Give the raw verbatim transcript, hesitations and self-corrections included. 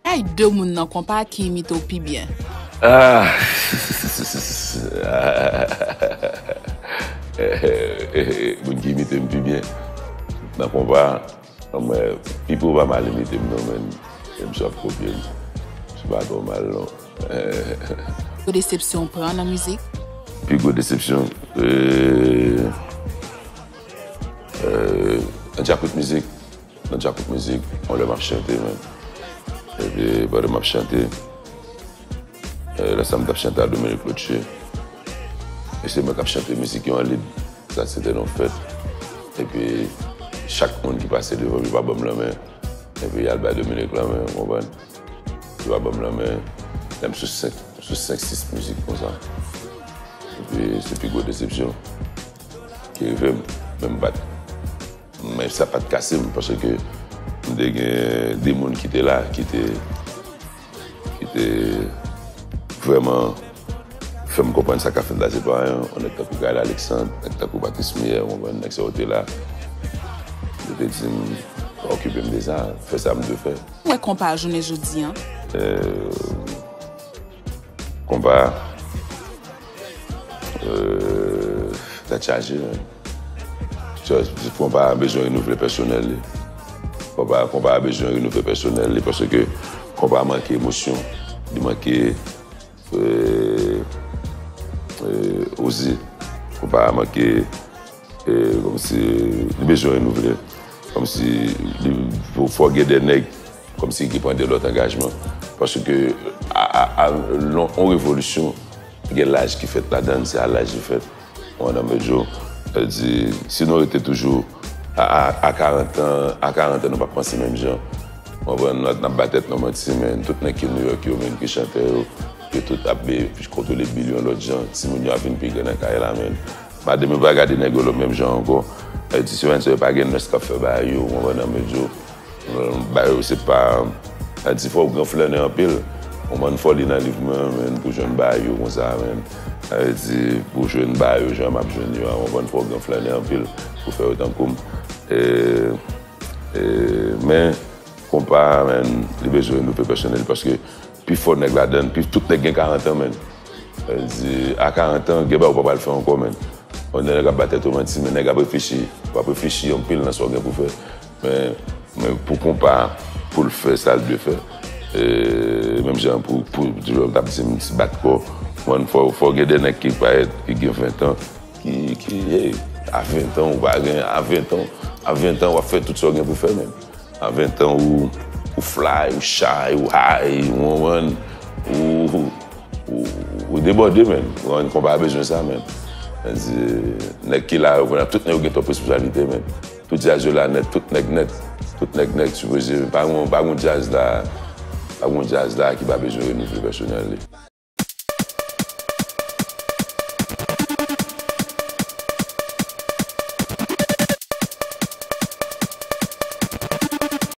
Ay de moun nan konpa ki imite w pi byen. Ah! Moun ki imite m pi byen nan konpa, mwen, Pipo pa mal imite m non, men m sòf kopye m. Se pa twò mal non. Gwo desepsyon w pran nan mizik? Pi gwo desepsyon, euh, euh, nan djakout mizik. Nan djakout mizik, yon lè m ap chante, men. Epi, pandan m ap chante, euh, lè sa m t ap chante a Dominique Lotche. E se mwen k ap chante mizik yo an lib. Sa se te nan fèt. Epi, chak moun ki pase devan m, yo pa ban m lanmen. Epi, y al bay Dominique lanmen, ou konprann? Yo pa ban m lanmen. Lè m sou senk, sou senk, sis mizik konsa. Epi, se pi gwo desepsyon ki rive m, men m pa t, men sa pa t kase m, paske m te gen de moun ki te la, ki te, ki te vrèman fè m konprann sa k ap fèt la, se pa anyen, yon nèg tankou Gaël Alexandre, nèg tankou Patrice Meyer, ou konprann, nèg sa yo te la, yo te di m, pa okipe m de sa, fè sa m dwe fè. Ou wè konpa jounen jodi an? Euh, konpa, euh, tèt chaje, men. Just, konpa bezwen renouvle pèsonèl li. Konpa, konpa bezwen renouvle pèsonèl li, paske konpa manke emosyon, li manke, euh, euh, oze. Konpa manke, euh, kòmsi, li bezwen renouvle. Kòmsi, li, fò, fò gen de nèg, kòmsi, ki pran de lòt angajman. Paske, a, a, a, lon, on revolisyon, gen laj ki fèt ladan l, se a laj li fèt. Ou konprann, Medjo? Sa vle di, si nou rete toujou a, a, a karant an, a karant an, nou p ap panse menm jan. Ou konprann, n ap, n ap ba tèt nou manti, men tout nèg ki New York yo, menm ki chantè yo, yo tout ap be-, kontwole bil yo lòt jan. Timoun yo ap vin pi gran nan kay la, men madanm yo pa gade nèg yo lò menm jan ankò. Sa vle di, se menm sa yo pa gen nès k ap fè bagay yo, ou konprann, Medjo? Ba yo, se pa, sa di fò w gran flannè anpil. Ou konprann, fò w li nan liv mwen, men, pou jwenn bagay yo konsa, men. Sa vle di, pou jwenn bagay yo, jan m ap jwenn yo a, ou konprann, fò w gran flannè anpil pou fè yo tankou m. E, e, men, konpa, men, li bezwen renouvle pèsonèl, paske pi fò nèg ladan l, pi, tout nèg gen karant an, men. Sa vle di, a karant an, gen bagay ou pa pral fè ankò, men. Yon nèg ap ba tèt ou manti, men nèg ap reflechi. W ap reflechi anpil nan sa w gen pou fè. Men, men pou konpa, pou l fè sa l dwe fè, e, menm jan pou, pou, pou, t ap di m ti bat kò. Mwen, fò, fò gen de nèg ki parèt, ki gen ven an, ki, ki, hey, a ven an, ou pa gen, a ven an, a ven an, w ap fè tout sa w gen pou fè, men. A ven an, ou, ou fly, ou shy, ou high, ou konprann, ou, ou, ou debòde, men. Ou konprann, konpa bezwen sa, men. Sa di, nèg ki la yo, konn ap tout nèg yo gen twòp responsablite, men. Tout djaz yo la nèt, tout nèg nèt. Tout nèg nèt, sipoze, pa gon, pa gon djaz la, pa gon djaz la ki pa bezwen renouvle pèsonèl li.